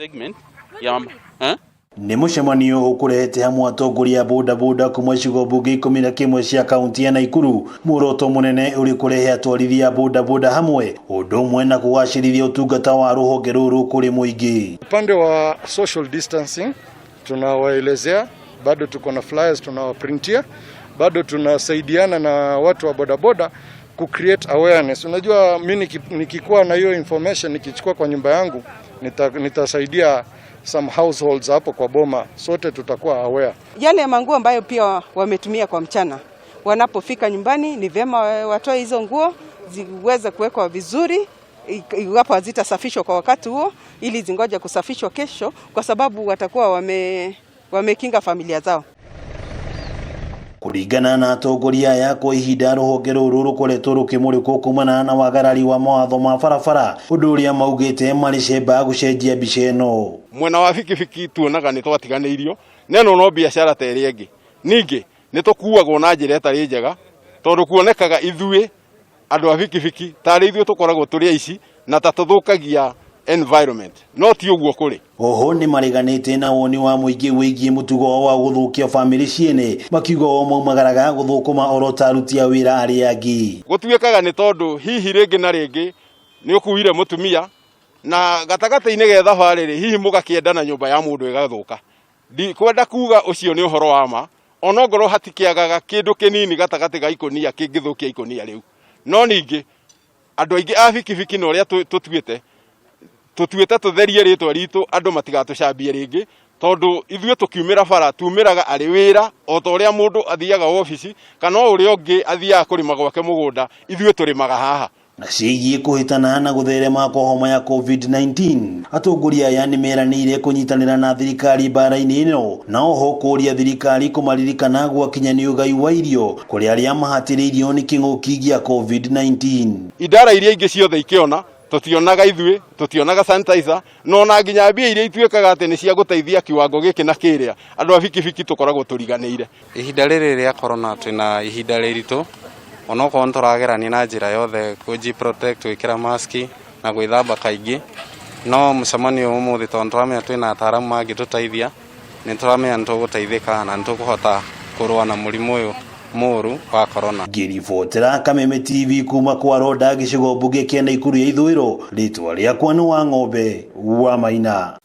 Segment ya eh? Nĩ mũcemanio ũkũrehete hamwe atongoria a bodaboda kuma icigo mbunge 11 cia kaunti ya Naikuru. Muoroto mũnene ũrĩ kũrehe atwarithia a bodaboda hamwe, ũndũ ũmwe na kũgacĩrithia ũtungata wa rũhonge rũrũ kũrĩ mũingĩ. Upande wa social distancing tunawaelezea, bado tuko na flyers tunawaprintia, bado tunasaidiana na watu wa bodaboda ku create awareness. Unajua mimi nikikuwa na hiyo information nikichukua kwa nyumba yangu nitasaidia some households hapo kwa boma, sote tutakuwa aware. Yale manguo ambayo pia wametumia kwa mchana, wanapofika nyumbani ni vyema watoe hizo nguo ziweze kuwekwa vizuri, iwapo hazitasafishwa kwa wakati huo, ili zingoje kusafishwa kesho, kwa sababu watakuwa wamekinga familia zao. Kũringana na atongoria aya, kwa ihinda rũhonge rũrũ rũkoretwo rũkĩmũrĩkwo kumana na wagarari wa mawatho ma barabara, ũndũ ũrĩa maugĩte marĩ cemba gũcenjia mbica ĩno. Mwena wa bikibiki tuonaga nĩ twatiganĩirio, neno no biacara ta ĩrĩa ĩngĩ. Ningĩ nĩ tũkuagwo na njĩra ĩtarĩ njega, tondũ kuonekaga ithuĩ andũ a bikibiki tarĩ ithuĩ tũkoragwo tũrĩ aici na ta tũthũkagia environment, no ti ũguo kũrĩ. Oho nĩ mareganĩte na woni wa mũingĩ wĩgiĩ mũtugo wa gũthũkia bamĩrĩ ciene, makiuga o maumagaraga gũthũkũma oro ta aruti a wĩra arĩa angĩ. Gũtuĩkaga nĩ tondũ hihi rĩngĩ na rĩngĩ nĩ ũkuire mũtumia na gatagatĩ-inĩ ge thabarĩ rĩ, hihi mũgakĩenda na nyũmba ya mũndũ ĩgathũka. Ndikwenda kuga ũcio nĩ ũhoro wa ma, onongorwo hatikĩagaga kĩndũ kĩnini gatagatĩ ga ikũnia kĩngĩthũkia ikũnia rĩu. No ningĩ andũ aingĩ a bikibiki na ũrĩa tũtuĩte tũtherie rĩtwa ritũ, andũ matigatũcambie rĩngĩ, tondũ ithuĩ tũkiumĩra bara tumĩraga arĩ wĩra o ta ũrĩa mũndũ athiaga obici kana o ũrĩa ũngĩ athiaga kũrĩma gwake mũgũnda, ithuĩ tũrĩmaga haha. Na ciĩgiĩ kũhĩtana na gũtherema kwa homa ya COVID-19, atongoria aya nĩ meranĩire kũnyitanĩra na thirikari mbara-inĩ ĩno, na oho kũũria thirikari kũmaririkana gwakinya nĩ ũgai wa irio kũrĩ arĩa mahatĩrĩirio nĩ kĩng'ũki gĩa COVID-19. Idara iria ingĩ ciothe ikĩona tũtionaga ithuĩ, tũtionaga sanitizer, no na nginya mbia iria ituĩkaga atĩ nĩ cia gũteithia kiwango gĩkĩ na kĩrĩa, andũ a bikibiki tũkoragwo tũriganĩire. Ihinda rĩrĩ rĩa corona twĩna ihinda rĩritũ, onokorwo nĩ tũragerania na njĩra yothe kũji protect, gwĩkĩra maski na gwĩthamba kaingĩ, no mũcemanio ũmũthĩ tondũ nĩtũramenya twĩna ataaramu mangĩtũteithia, nĩ tũramenya nĩ tũgũteithĩka na nĩ tũkũhota kũrũa na mũrimũ ũyũ mũru wa corona. Ngĩribotera Kameme TV kuma kwa Ronda gĩcigo mbunge kĩa Naikuru ya ithũĩro, rĩtwa rĩakwa nĩ wa Ng'ombe wa Maina.